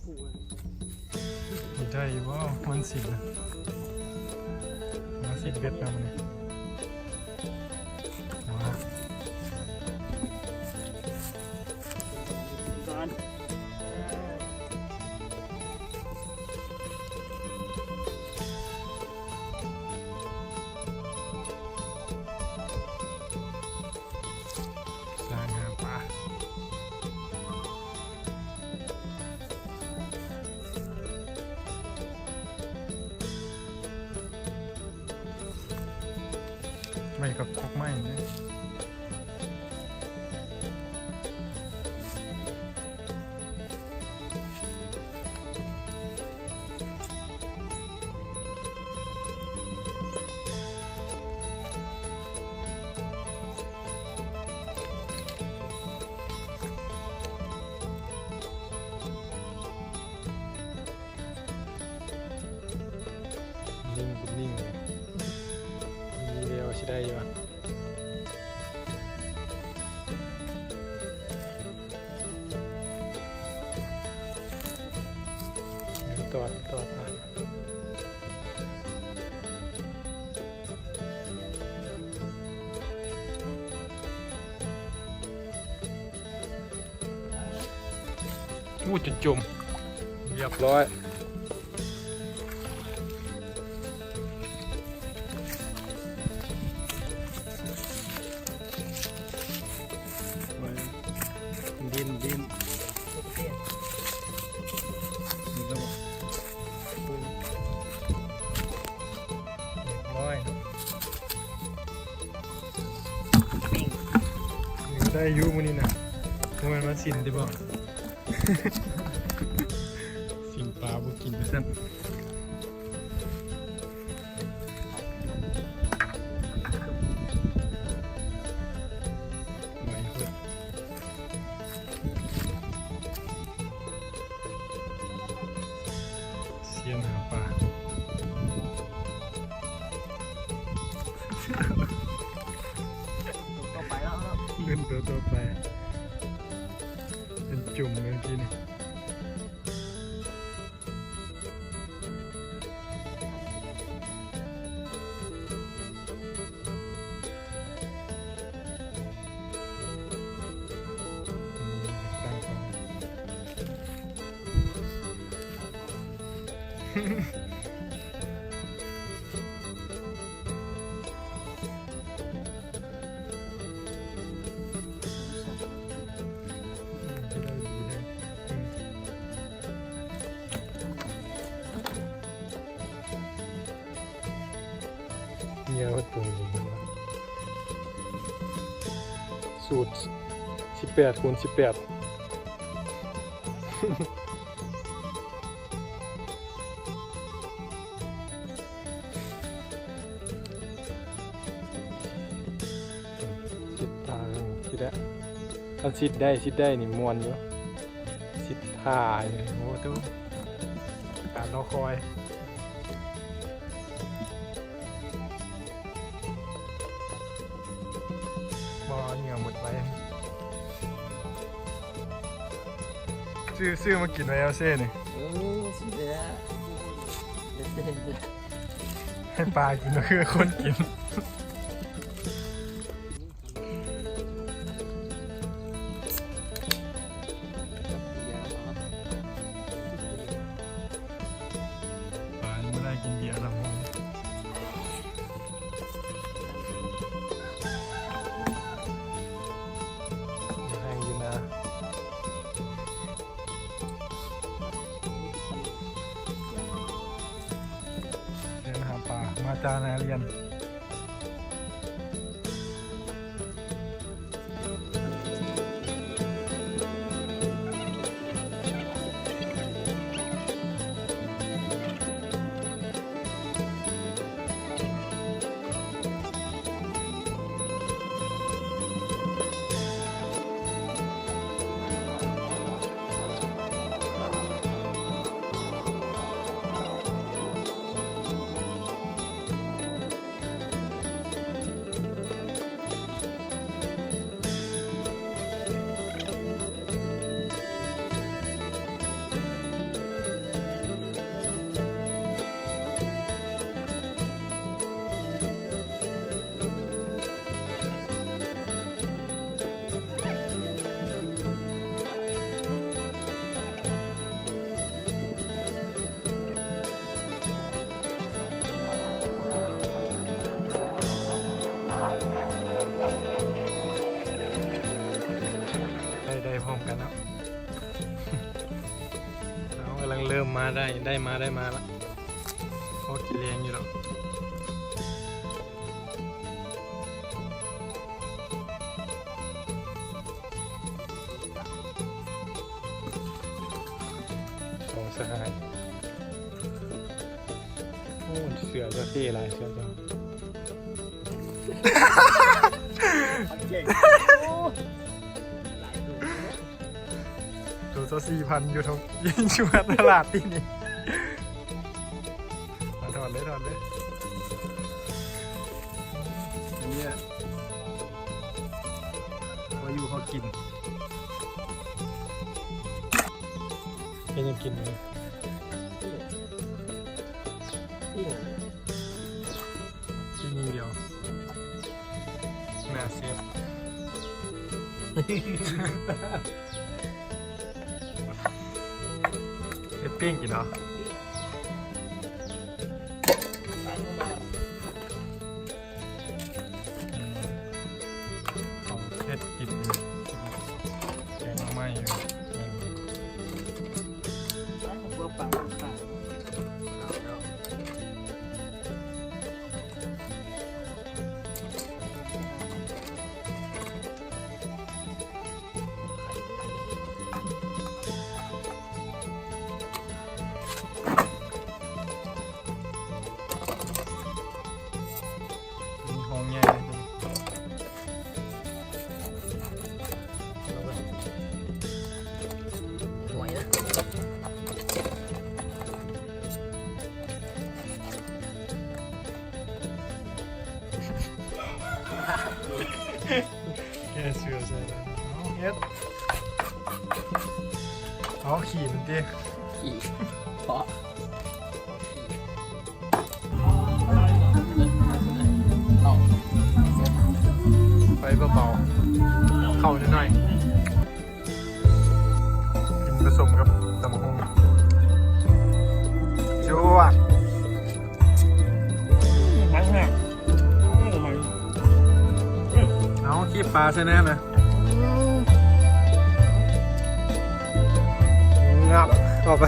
ໄດ້ຢູ່ບໍ່ ມັນຊິນນະ? ມາຊິນເບັດນຳນີ້ ມາ ລ້າງຫາປາ ໄວ້ກັບກົກໄມ້ເດ້. ນິ່ງເປັນນິ່ງເລີຍ ມີແວວຊິໄດ້ຢູ່ຫວາ? ຕອດ ຕອດ ຕອດ. ໂອ້ ຈົນຈົມ ຮຽບຮ້ອຍ. ໄດ້ຢູ່ມື້ນີ້ນະ ບໍ່ແມ່ນມາຊິນຕິບໍ? ຊິງປາບໍ່ກິນວ່າຊັ້ນ. ໄວໂພດ ຊຽນຫາປາ ຕົວຕໍ່ໄປແລ້ວເນາະ ຂຶ້ນຕົວຕໍ່ໄປ ເປັນຈຸ່ມເລີຍທີນີ້. ເຫຍື່ອເພິ່ນປຸງດີ ສູດສິບແປດຄູນສິບແປດ. ຊິດຕາ ຊິດແລ້ວ ຄັນຊິດໄດ້ ຊິດໄດ້ນີ້ມ່ວນຢູ່ ຊິດທ່າ ໂອ້ໂຕ ການລໍຄອຍ. ບໍ່ ເຫຍື່ອໝົດໄວ ຊື້ ຊື້ມາກິນໄວ້ເອົາເຊນີ້ ເອີ ຊິແລ້ວ ໃຫ້ປາກິນ ກໍຄືຄົນກິນ. ປາຍັງບໍ່ໄດ້ກິນເບຍລຳ ແຮງຢູ່ນະ ເດີນຫາປາ ມາຈານາລຽນ. ພ້ອມກັນເນາະ. ເອົາ ກຳລັງເລີ່ມມາໄດ້ ໄດ້ມາ ໄດ້ມາລະ ພໍກິນແລງຢູ່ດອກ. ສອງສະຫາຍ ໂອ້ ເສື້ອເຈົ້າເທ່ຫຼາຍ ເສື້ອເຈົ້າ. ໂຕຊາວສີ່ພັນ ຢູ່ທາງ ຢູ່ຕະຫຼາດທີ່ນີ້. ມາ ຖອດເລີຍ ຖອດເລີຍ. ອັນນີ້ແຫຼະ ພໍຢູ່ພໍກິນ. ເຮັດຫຍັງກິນມື້ນີ້? ປີ້ງ ປີ້ງຢ່າງດຽວ ໜ້າເຊຟ. ເຮັດປີ້ງກິນເນາະ. ເອົາເຮັດກິນ ແກງໜໍ່ໄມ້ຢູ່. ມີຫ້ອງໃຫຍ່ເລີຍ ຫວຍນະ. ແກ້ເສື້ອໃສ່ແລ້ວ ເອົາເຮັດ ເອົາຂີ້ມັນຕິ ຂີ້ເພາະ ໄຟເບົາໆ ເຂົ້າໜ້ອຍໆ. ກິນປະສົມກັບຕຳບັກຫຸ່ງ ຈວດ. ມັນແຮງ ເອົາ ຄີບປາໃສ່ແດ່ນະ ງັບເຂົ້າໄປ.